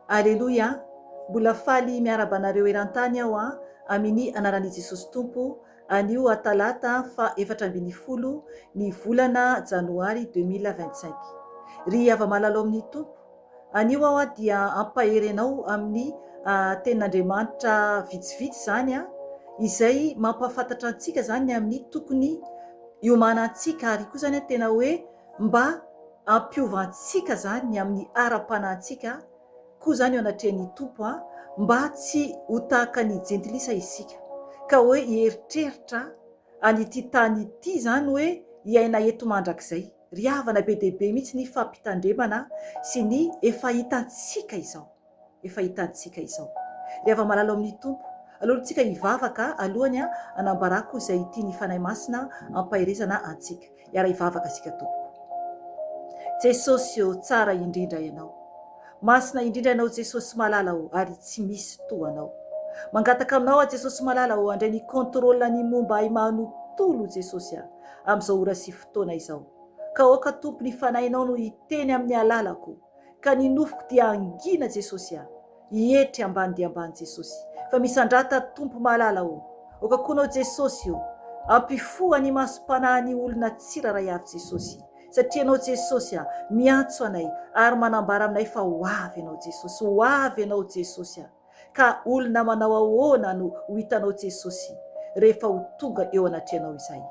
Aleloia! Mbola faly miarahaba anareo eran-tany aho an, amini anaran'i Jesosy Tompo, anio a talata faha 14 ny volana janoary 2025. Ry hava-malalao amin'ny Tompo, anio aho dia hampahery anao amin'ny tenin'Andriamanitra vitsivitsy izany an, izay mampahafantatra antsika izany ny amin'ny tokony hiomanantsika ary koa izany an tena hoe mba hampiova antsika izany ny amin'ny ara-panahintsika koa izany eo anatrehan'ny Tompo an, mba tsy ho tahaka ny jentilisa isika ka hoe hieritreritra an'ity tany ity izany hoe hiaina eto mandrakizay. Ry havana be dia be mihitsy ny fampitandremana sy ny efa hitantsika izao. Efa hitantsika izao. Ry hava-malala ao amin'ny Tompo, aleontsika hivavaka alohany hanambarako izay tian'ny Fanahy Masina hampaherezana antsika. Hiara-hivavaka isika tompoko. Jesosy ô, tsara indrindra Ianao. Masina indrindra Ianao Jesosy malala ô, ary tsy misy toa Anao. Mangataka Aminao aho Jesosy malala ô, handray ny contrôle ny momba ahy manontolo Jesosy a, amin'izao ora sy fotoana izao. Ka aoka Tompo ny Fanahinao no hiteny amin'ny alalako. Ka ny nofoko dia hangina Jesosy a! Hietry ambany dia ambany Jesosy fa misandrata Tompo malala o! Oka koa nao Jesosy o! Ampifoha ny masom-panahy ny olona tsiraray avy Jesosy satria Ianao Jesosy a! Miantso anay ary manambara aminay fa ho avy Ianao Jesosy ho avy Ianao Jesosy a! Ka olona manao ahoana no ho hitanao Jesosy rehefa ho tonga eo anatrehanao izay?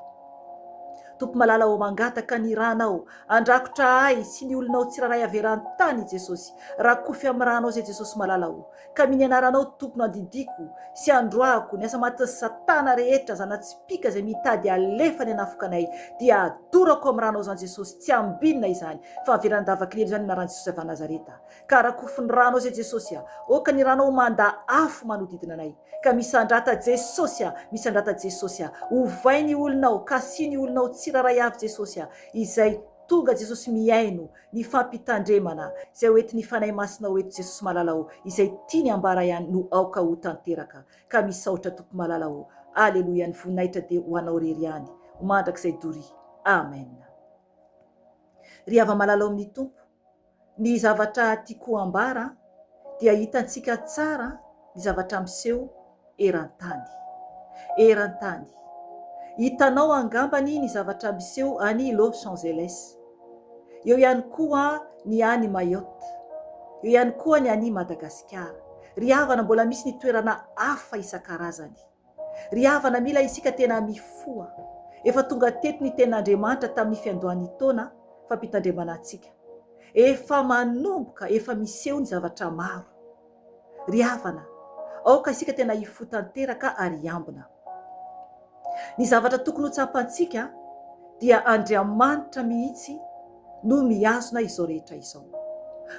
Tompo malala ô mangataka ny ranao andrakotra ahy sy ny olonao tsirairay avy eran-tany Jesosy rakofy amin'ny ranao izay Jesosy malala ô ka miny anaranao Tompo no andidiako sy androahako ny asa matin'ny satana rehetra zana-tsipìka izay mitady alefany hanafoka anay dia adorako amin'ny ranao izany Jesosy tsy ambinina izany fa avelan'ny davaky ny helo izany anaran'i Jesosy avy Nazareta Ka rakofy ny ranao zay Jesosy a! Oka ny ranao manda afo manodidina anay. Ka misandrata Jesosy a! Misandrata Jesosy a! Ovay ny olonao, kasio ny olonao tsiraray avy Jesosy a! Izay tonga Jesosy mihaino ny fampitandremana izay ho entin'ny Fanahy Masina ho eto Jesosy malala o! Izay tiany ambara ihany no aoka ho tanteraka. Ka misaotra Tompo malala o! Aleloia ny voninahitra dia ho anao rery ihany ho mandrakizay doria. Amen. Ry hava-malala ao amin'ny Tompo, Ny zavatra tiako ambara dia hitantsika tsara ny zavatra miseho eran-tany. Eran-tany. Hitanao angambany ny zavatra miseho any Los Angeles. Eo ihany koa ny any Mayotte. Eo ihany koa ny any Madagasikara. Ry havana mbola misy ny toerana hafa isan-karazany. Ry havana mila isika tena mifoha. Efa tonga teto ny tenin'Andriamanitra tamin'ny fiandohan'ny taona fampitandremana antsika. Efa manomboka, efa miseho ny zavatra maro. Ry havana, aoka isika tena hifoha tanteraka ary hiambina. Ny zavatra tokony ho tsapantsika dia Andriamanitra mihitsy no mihazona izao rehetra izao.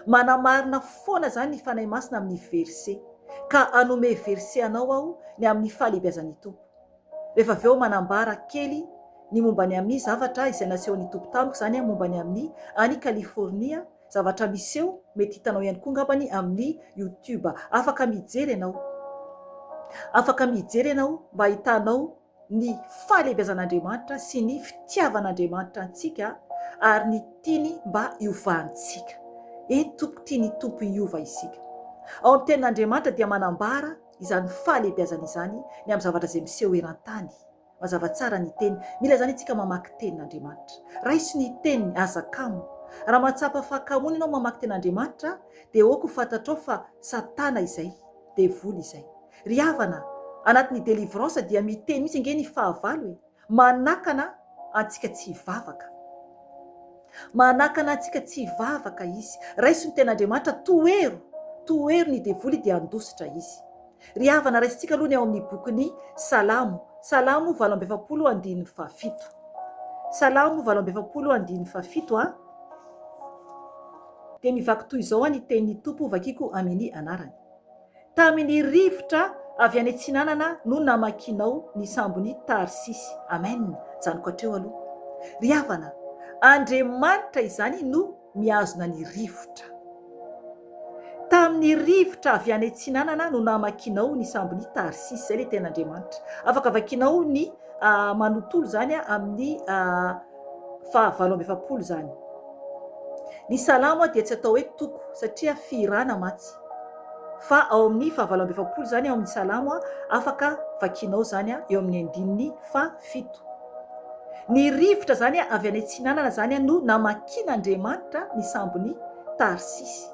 Manamarina foana izany ny Fanahy Masina amin'ny verset. Ka hanome verset anao aho ny amin'ny fahalehibiazan'ny Tompo. Rehefa avy eo manambara kely ny momba ny amin'ny zavatra izay nasehon'ny Tompo tamiko izany momba ny amin'ny any California, zavatra miseho, mety hitanao ihany koa angambany amin'ny YouTube. Afaka mijery ianao. Afaka mijery ianao mba hahitanao ny fahalehibiazan'Andriamanitra sy ny fitiavan'Andriamanitra antsika ary ny tiany mba hiovantsika. Eny tompoko, tian'ny Tompo hiova isika. Ao amin'ny tenin'Andriamanitra dia manambara izany fahalehibiazana izany ny amin'ny zavatra izay miseho eran-tany. Mazava tsara ny teny. Mila izany isika mamaky tenin'Andriamanitra. Raiso ny teniny, aza kamo. Raha mahatsapa fahakamoana ianao mamaky tenin'Andriamanitra dia aoka ho fantatrao fa Satana izay, devoly izay. Ry havana, anatin'ny délivrance dia miteny mihitsy ange ny fahavalo e! Manakana antsika tsy hivavaka. Manakana antsika tsy hivavaka izy. Raiso ny tenin'Andriamanitra, tohero, tohero ny devoly dia handositra izy. Ry havana, raisintsika aloha ny ao amin'ny bokin'ny Salamo, Salamo 48 andininy fahafito. Salamo 48 andininy fahafito a. Dia mivaky toy izao ny tenin'ny Tompo vakiko amin'ny anarany. Tamin' ny rivotra avy any atsinanana no namakianao ny sambon' i Tarsisy. Amen. Janoko hatreo aloha. Ry havana, Andriamanitra izany no mihazona ny rivotra. Tamin' ny rivotra avy any atsinanana no namakianao ny sambon' i Tarsisy. Izay ilay tenin'Andriamanitra. Afaka vakianao ny manontolo izany amin'ny faha 48 izany. Ny salamo dia tsy atao hoe toko satria fihirana mantsy. Fa ao amin'ny fahavalo amby 40 izany ao amin'ny Salamo, afaka vakianao izany eo amin'ny andininy fahafito. Ny rivotra izany avy any atsinanana izany no namakian'Andriamanitra ny sambon'i Tarsisy.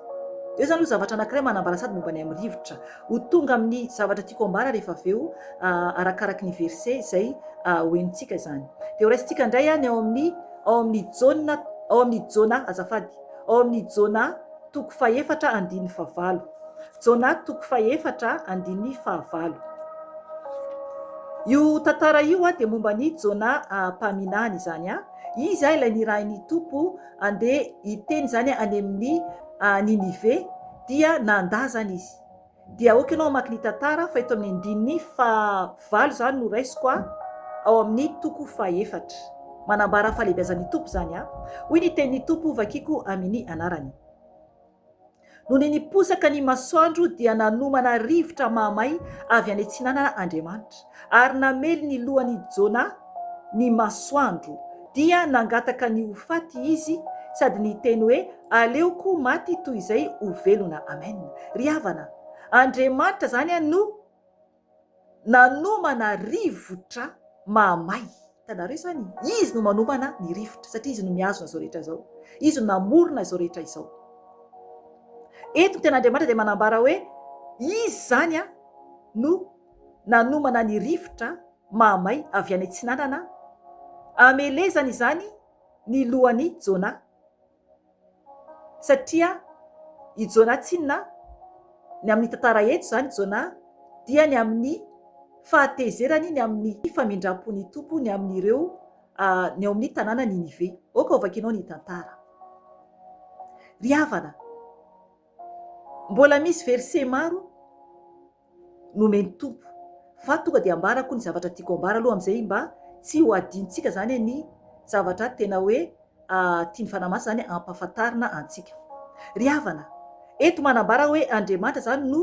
Eo izany aloha zavatra anankiray manambara sady momba ny amin'ny rivotra. Ho tonga amin'ny zavatra tiako ambara rehefa avy eo arakaraky ny verset izay hohenontsika izany. Dia horaisintsika indray ny ao amin'ny ao amin'ny Jaona ao amin'ny Jona azafady ao amin'ny Jona toko fahefatra andininy fahavalo. Jona toko fahefatra andininy fahavalo. Io tantara io dia momba an'i Jona mpaminany izany. Izy ilay nirahin'ny Tompo handeha hiteny izany any amin'ny Ninive dia nandà izany izy. Dia aoka ianao hamaky ny tantara fa eto amin'ny andininy fahavalo izany no raisiko ao amin'ny toko fahefatra. Manambara fahalehibiazan'ny Tompo izany. Hoy ny tenin'ny Tompo vakiko amin'ny anarany. Nony niposaka ny masoandro dia nanomana rivotra mahamay avy any atsinanana Andriamanitra, ary namely ny lohan'i Jona ny masoandro. Dia nangataka ny ho faty izy sady niteny hoe, Aleoko maty toy izay ho velona. Amen. Ry havana, Andriamanitra izany no nanomana rivotra mahamay. Hitanareo izany? Izy no manomana ny rivotra, satria Izy no mihazona izao rehetra izao. Izy no namorona izao rehetra izao. Eto ny tenin'Andriamanitra dia manambara hoe Izy izany no nanomana ny rivotra mahamay avy any atsinanana, hamelezany izany ny lohan'i Jona. Satria i Jona tsinona, ny amin'ny tantara eto izany Jona dia ny amin'ny fahatezerany, ny amin'ny famindram-pon'ny Tompo ny amin'ireo ny ao amin'ny tanàna Ninive. Aoka hovakianao ny tantara. Ry havana, mbola misy verset maro nomen'ny Tompo. Fa tonga dia ambarako ny zavatra tiako ambara aloha amin'izay mba tsy ho adinontsika izany ny zavatra tena hoe tian'ny Fanahy Masina izany ampahafantarina antsika. Ry havana, eto manambara hoe Andriamanitra izany no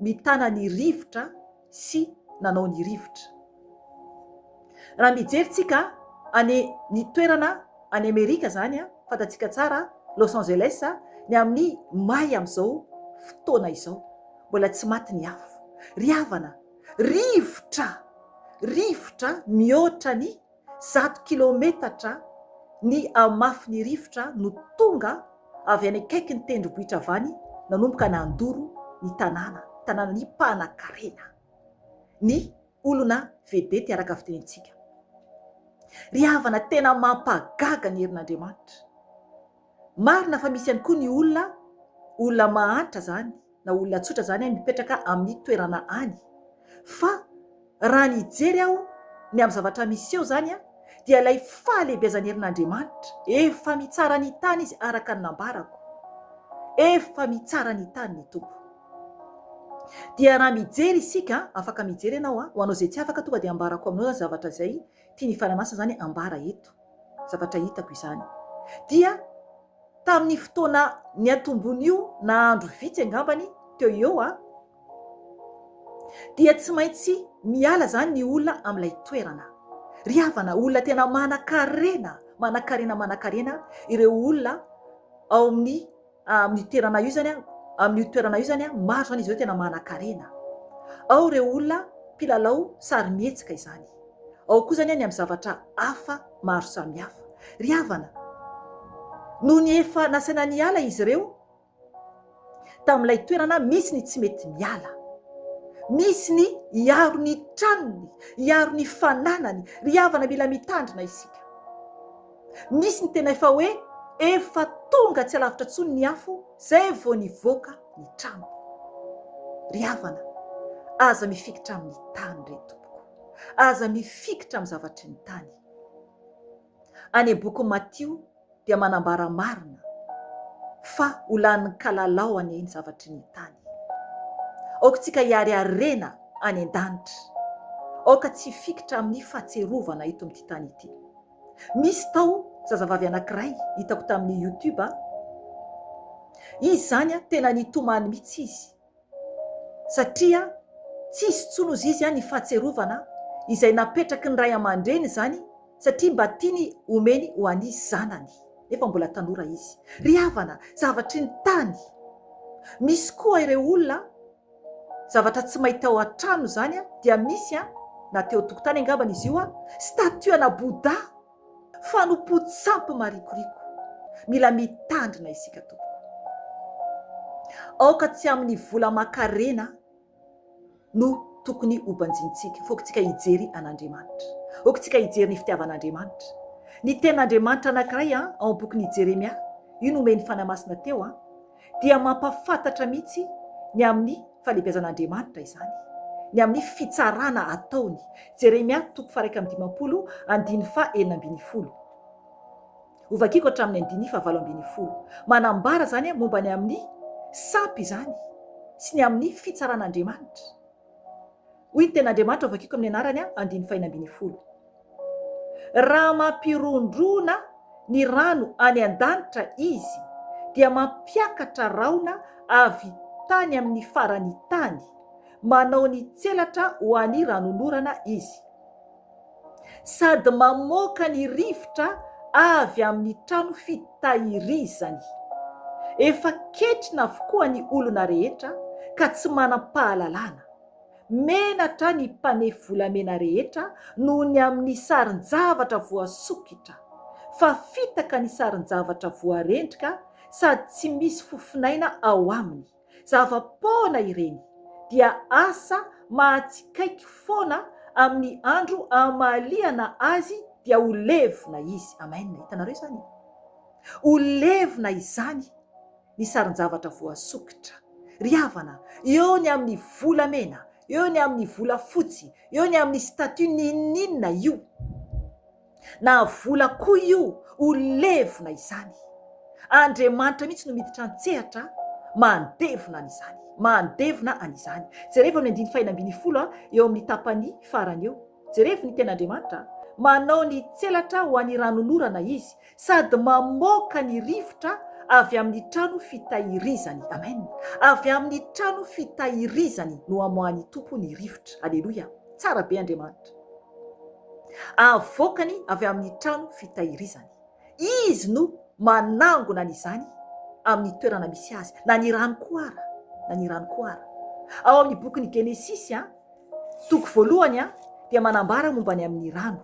mitana ny rivotra sy nanao ny rivotra. Raha mijery tsika any ny toerana any Amerika izany, fantatsika tsara Los Angeles, ny amin'ny may amin'izao fotoana izao. Mbola tsy maty ny afo. Ry havana, rivotra, rivotra mihoatra ny 100 kilaometatra ny hamafin'ny rivotra no tonga avy any akaikin'ny tendrombohitra avy any nanomboka nandoro ny tanàna, tanànan'ny mpanakarena, ny olona vedety araka fitenintsika. Ry havana, tena mampagaga ny herin'Andriamanitra. Marina fa misy ihany koa ny olona, olona mahantra izany na olona tsotra izany mipetraka amin'ny toerana any. Fa raha ny hijery aho ny amin'ny zavatra miseho izany dia ilay fahalehibeazan'ny herin'Andriamanitra. Efa mitsara ny tany Izy araka ny nambarako. Efa mitsara ny tany ny Tompo. Dia raha mijery isika, afaka mijery ianao, ho anao izay tsy afaka tonga dia ambarako aminao izany zavatra izay tian'ny Fanahy Masina izany ambara eto. zavatra hitako izany. Dia tamin'ny fotoana niantombon'io na andro vitsy angambany teo eo a, dia tsy maintsy miala izany ny olona amin'ilay toerana. Ry havana, olona tena manan-karena, manan-karena, manan-karena ireo olona ao amin'ny Amin'io toerana io izany, amin'io toerana io izany, maro izany izy ireo tena manan-karena. Ao ireo olona mpilalao sarimihetsika izany. Ao koa izany ny amin'ny zavatra hafa maro samihafa. Ry havana, nony efa nasaina niala izy ireo tamin'ilay toerana, misy ny tsy mety miala. Misy ny hiaro ny tranony, hiaro ny fananany. Ry havana, mila mitandrina isika. Misy ny tena efa hoe efa tonga tsy alavitra intsony ny afo zay vao nivoaka ny trano. Ry havana, aza mifikitra amin'ny tany re tompoko. Aza mifikitra amin'ny zavatry ny tany. Any boky Matio dia manambara marina fa ho lanin'ny kalalao anie ny zavatry ny tany. Aoka tsika hiary harena any an-danitra. Aoka tsy hifikitra amin'ny fahatserovana eto amin'ity tany ity. Misy tao zazavavy anakiray hitako tamin'ny youtube a, izy zany a tena nitomany mihitsy izy satria tsisy intsony ozy izy a ny fahatserovana izay napetraky ny ray aman-dreny izany satria mba tiany omeny ho an'ny zanany nefa mbola tanora izy. Ry havana, zavatry ny tany. Misy koa ireo olona. zavatra tsy mahita ao an-trano izany dia misy na teo an-tokotany angambany izy io, statue ana Bouddha, fanompoan-tsampy marikoriko. Mila mitandrina isika tompoko. Aoka tsy amin'ny vola aman-karena no tokony ho banjinintsika. F'aoka hijery an'Andriamanitra. Aoka tsika hijery ny fitiavan'Andriamanitra. Ny tenin'Andriamanitra anankiray ao amin'ny bokin'i Jeremia, io nomen'ny Fanahy Masina teo, dia mampahafantatra mihitsy ny amin'ny fahalehibiazan'Andriamanitra izany, ny amin'ny fitsarana ataony. Jeremia toko faha-51, andininy faha-16. Hovakiko hatramin'ny andininy faha-18. Manambara izany momba ny amin'ny sampy izany sy ny amin'ny fitsaran'Andriamanitra. Hoy ny tenin'Andriamanitra, hovakiko amin'ny anarany, andininy faha-16. Raha mampirondrona ny rano any an-danitra Izy, dia mampiakatra rahona avy tany amin'ny faran'ny tany, manao ny tselatra ho an'ny ranonorana Izy. Sady mamoaka ny rivotra avy amin'ny trano fitahirizany. Efa ketrina avokoa ny olona rehetra ka tsy manam-pahalalana. Menatra ny mpanefy volamena rehetra noho ny amin'ny sarin-javatra voasokitra, fa fitaka ny sarin-javatra voarendrika sady tsy misy fofonaina ao aminy. Zava-poana ireny, dia asa mahatsikaiky foana amin'ny andro amaliana azy dia ho levona izy. Amen. Hitanareo izany? Ho levona izany ny sarin-javatra voasokitra. Ry havana, eo ny amin'ny volamena, eo ny amin'ny volafotsy, eo ny amin'ny statut n'inon'inona io. Na vola koa io, ho levona izany. Andriamanitra mihitsy no miditra an-tsehatra mandevona an'izany. Mandevona an'izany. Jerevo amin'ny andininy faha-16 eo amin'ny tapany farany eo. Jerevo ny tenin'Andriamanitra. Manao ny tselatra ho an'ny ranonorana Izy, sady mamoaka ny rivotra avy amin'ny trano fitahirizany. Amen. Avy amin'ny trano fitahirizany no amoahan'ny Tompo ny rivotra. Aleloia. Tsara be Andriamanitra. Avoakany avy amin'ny trano fitahirizany. Izy no manangona an'izany amin'ny toerana misy azy, na ny rano koa ara, na ny rano koa ara. Ao amin'ny bokin'ny Genesisy, toko voalohany, dia manambara momba ny amin'ny rano.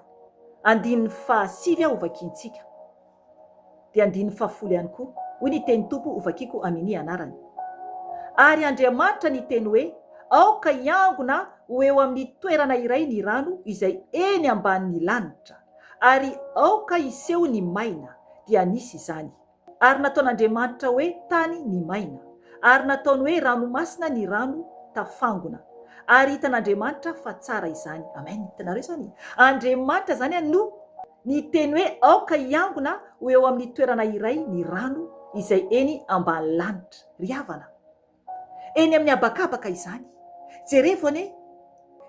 Andininy fahasivy hovakiantsika. Dia andininy fahafolo ihany koa. Hoy ny tenin'ny Tompo hovakiko amini anarany. Ary Andriamanitra niteny hoe, Aoka hiangona ho eo amin'ny toerana iray ny rano izay eny ambanin'ny lanitra, ary aoka hiseho ny maina. Dia nisy izany. Ary nataon'Andriamanitra hoe tany ny maina, ary nataony hoe ranomasina ny rano tafangona. Ary hitan'Andriamanitra fa tsara izany. Amen. Hitanareo izany? Andriamanitra izany no niteny hoe aoka hiangona ho eo amin'ny toerana iray ny rano izay eny ambany lanitra. Ry havana, eny amin'ny habakabaka izany. Jerevo anie,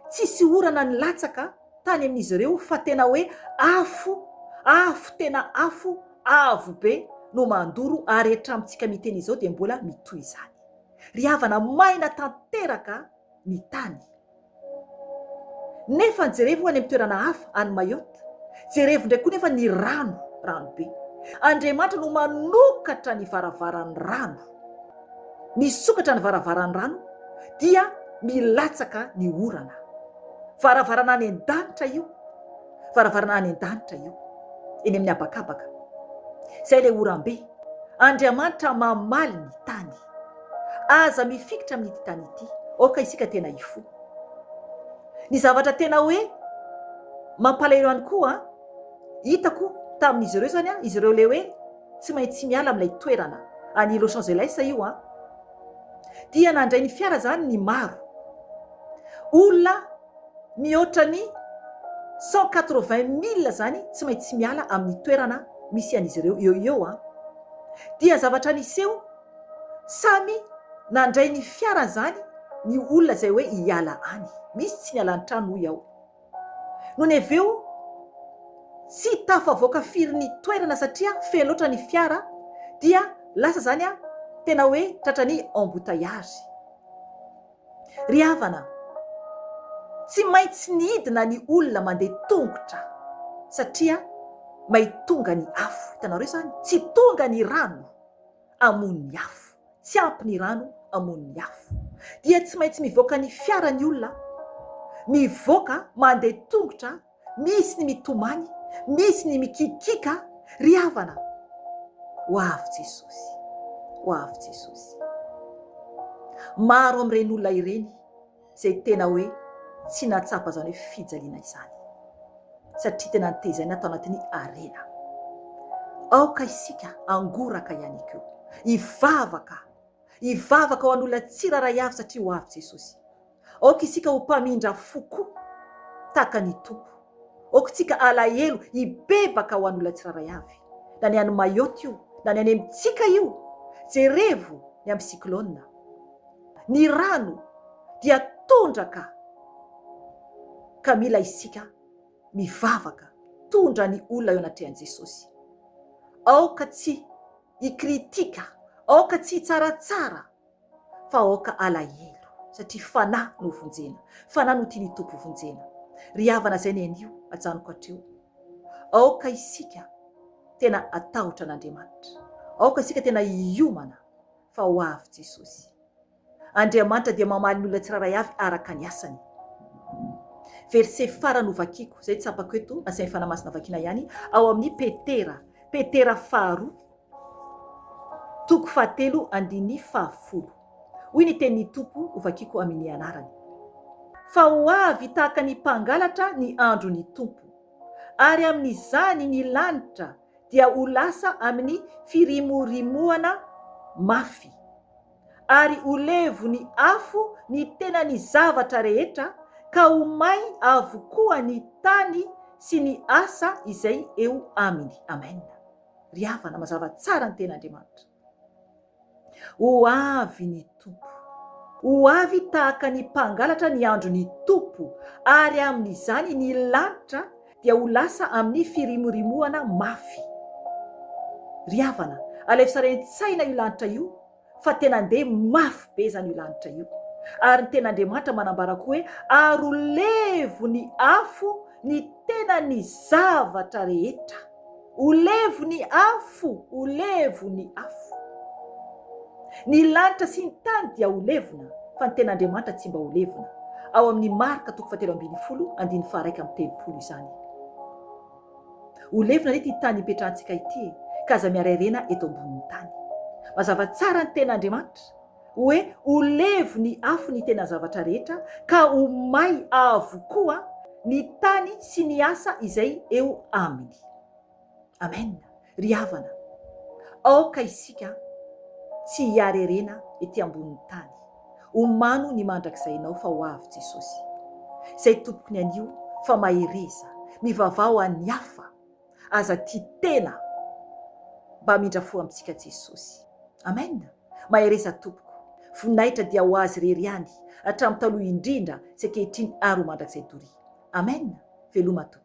tsisy orana nilatsaka tany amin'izy ireo fa tena hoe afo, afo tena afo avo be no mandoro ary hatramintsika miteny izao dia mbola mitohy izany. Ry havana, maina tanteraka ny tany. Nefa jerevo any amin'ny toerana hafa, any Mayotte, jerevo indray koa nefa ny rano, rano be. Andriamanitra no manokatra ny varavaran'ny rano. Misokatra ny varavaran'ny rano dia milatsaka ny orana. Varavarana any an-danitra io. Varavarana any an-danitra io. Eny amin'ny habakabaka. Izay ilay oram-be. Andriamanitra mamaly ny tany. Aza mifikitra amin'ity tany ity. Aoka isika tena hifoha. Ny zavatra tena hoe mampalahelo ihany koa, hitako tamin'izy ireo izany, izy ireo ilay hoe tsy maintsy miala amin'ilay toerana. Any Los Angeles io an. Dia nandray ny fiara izany ny maro. Olona mihoatra ny 180 mille izany tsy maintsy miala amin'ny toerana misy an'izy ireo eo eo an. Dia zavatra niseho, samy nandray ny fiarany izany ny olona izay hoe hiala any. Misy tsy niala ny trano hoy aho. Nony avy eo, tsy tafavoaka firy ny toerana satria feno loatra ny fiara dia lasa izany tena hoe tratran'ny embouteillage. Ry havana, tsy maintsy nidina ny olona mandeha tongotra satria may tonga ny afo. Hitanareo izany? Tsy tonga ny rano hamono ny afo. Tsy ampy ny rano hamono ny afo. Dia tsy maintsy mivoaka ny fiara ny olona, mivoaka mandeha tongotra, misy ny mitomany, misy ny mikikiaka, ry havana, ho avy Jesosy, ho avy Jesosy. Maro amin'ireny olona ireny izay tena hoe tsy nahatsapa izany hoe fijaliana izany, satria tena notezaina tao anatin'ny harena. Aoka isika hangoraka ihany koa, hivavaka, hivavaka ho an'olona tsirairay avy satria ho avy Jesosy. Aoka isika ho mpamindra fo koa, tahaka ny Tompo. Aoka isika alahelo hibebaka ho an'olona tsirairay avy, na ny any Mayotte io, na ny any amintsika io. Jerevo ny amin'ny cyclone. Ny rano dia tondraka ka mila isika mivavaka tondra ny olona eo anatrehan'i Jesosy. Aoka tsy hikritika, aoka tsy hitsaratsara fa aoka alahelo satria fanahy no vonjena, fanahy no tian'ny Tompo vonjena. Ry havana izay ny anio, ajanoko hatreo. Aoka isika tena hatahotra an'Andriamanitra. Aoka isika tena hiomana fa ho avy Jesosy. Andriamanitra dia mamaly ny olona tsirairay avy araka ny asany. Verset farany hovakiko, izay tsapako eto, asain'ny Fanahy Masina vakiana ihany, ao amin'ny Petera, Petera faharoa, toko fahatelo andininy fahafolo. Hoy ny tenin'ny Tompo hovakiko amin'ny anarany. Fa ho avy tahaka ny mpangalatra ny andron'ny Tompo, ary amin'izany ny lanitra dia ho lasa amin'ny firimorimoana mafy, ary ho levon'ny afo ny tenan'ny zavatra rehetra, ka ho may avokoa ny tany sy ny asa izay eo aminy. Amen. Ry havana, mazava tsara ny tenin'Andriamanitra. Ho avy ny Tompo. Ho avy tahaka ny mpangalatra ny andron'ny Tompo, ary amin'izany ny lanitra dia ho lasa amin'ny firimorimoana mafy. Ry havana, alaivo sary an-tsaina io lanitra io, fa tena andeha mafy be izany io lanitra io. Ary ny tenin'Andriamanitra manambara koa hoe, Ary ho levon'ny afo ny tenan'ny zavatra rehetra. Ho levo ny afo, ho levo ny afo. Ny lanitra sy ny tany dia ho levona, fa ny ten'Andriamanitra tsy mba ho levona. Ao amin'ny Marka toko fahatelo ambinifolo, andininy faha-31 izany. Ho levona anie ity tany ipetrahantsika ity e, ka aza miarairena eto ambonin'ny tany. Mazava tsara ny ten'Andriamanitra. Hoe ho levo ny afo ny tena zavatra rehetra ka ho may avokoa ny tany sy ny asa izay eo aminy. Amen. Ry havana, aoka isika tsy hiarerena ety ambonin'ny tany. Omano ny mandrakizainao fa ho avy Jesosy. Izay tompoko ny anio fa mahereza, mivavaha ho an'ny hafa. Aza tia tena. Mba hamindra fo amintsika Jesosy. Amen! Mahereza tompoko. Voninahitra dia ho Azy irery ihany, hatramin'ny taloha indrindra sy ankehitriny ary ho mandrakizay doria. Amen! Veloma tompoko.